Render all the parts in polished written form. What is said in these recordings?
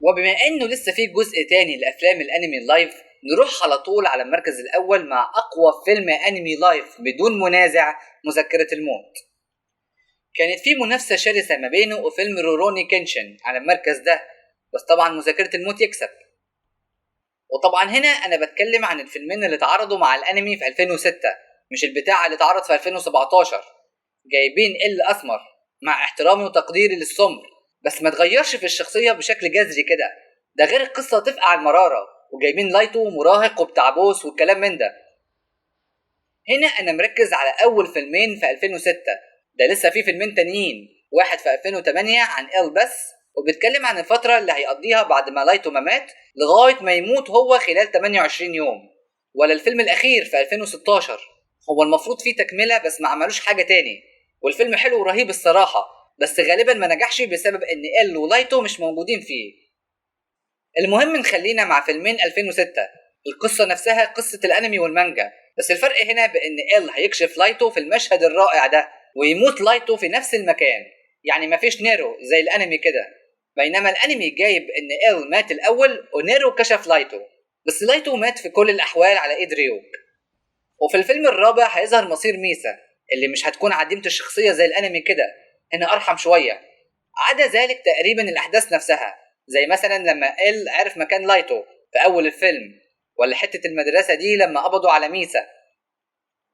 وبما انه لسه في جزء تاني لافلام الانمي ال live، نروح على طول على المركز الاول مع اقوى فيلم انمي live بدون منازع، مذكرة الموت. كانت في منافسة شرسة ما بينه وفيلم روروني كينشن على المركز ده، بس طبعا مذكرة الموت يكسب. وطبعا هنا انا بتكلم عن الفيلمين اللي اتعرضوا مع الانمي في 2006، مش البتاع اللي اتعرض في 2017. جايبين ال اسمر مع احترامي وتقديري للسمر، بس ما تغيرش في الشخصية بشكل جذري كده، ده غير القصة تفقع المرارة، وجايبين لايتو مراهق وبتاع بوس والكلام من ده. هنا انا مركز على اول فيلمين في 2006، ده لسه في فيلمين تانيين، واحد في 2008 عن ال بس، وبيتكلم عن الفترة اللي هيقضيها بعد ما لايتو ما مات لغاية ما يموت هو خلال 28 يوم. ولا الفيلم الأخير في 2016، هو المفروض فيه تكملة بس ما عملوش حاجة تاني، والفيلم حلو ورهيب الصراحة، بس غالبا ما نجحش بسبب ان ال ولايتو مش موجودين فيه. المهم نخلينا مع فيلمين 2006، القصة نفسها قصة الانمي والمانجا، بس الفرق هنا بان ال هيكشف لايتو في المشهد الرائع ده ويموت لايتو في نفس المكان، يعني مفيش نيرو زي الانمي كده، بينما الانمي جايب ان ال مات الاول ونيرو كشف لايتو، بس لايتو مات في كل الاحوال على ايد ريوك. وفي الفيلم الرابع هيظهر مصير ميسا اللي مش هتكون عديمة الشخصية زي الانمي كده، هنا ارحم شوية. عدا ذلك تقريبا الاحداث نفسها، زي مثلا لما ال عرف مكان لايتو في اول الفيلم، ولا حتة المدرسة دي لما قبضوا على ميسا.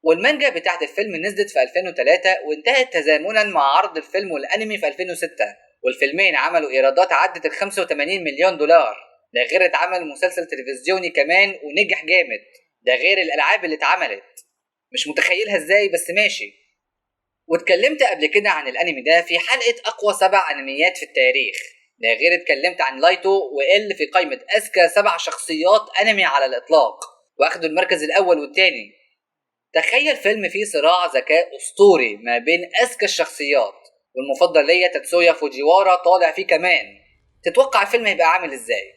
والمانجا بتاعت الفيلم نزلت في 2003 وانتهت تزامنا مع عرض الفيلم والانمي في 2006، والفيلمين عملوا ايرادات عدت ال 85 مليون دولار، ده غير اتعمل مسلسل تلفزيوني كمان ونجح جامد، ده غير الالعاب اللي اتعملت، مش متخيلها ازاي بس ماشي. واتكلمت قبل كده عن الانمي ده في حلقة اقوى 7 انميات في التاريخ، ده غير اتكلمت عن لايتو وال في قائمة اذكى 7 شخصيات انمي على الاطلاق، واخدوا المركز الاول والتاني. تخيل فيلم فيه صراع ذكاء اسطوري ما بين اذكى الشخصيات، والمفضل ليا تاتسويا فوجيوارا طالع فيه كمان. تتوقع الفيلم هيبقى عامل ازاي؟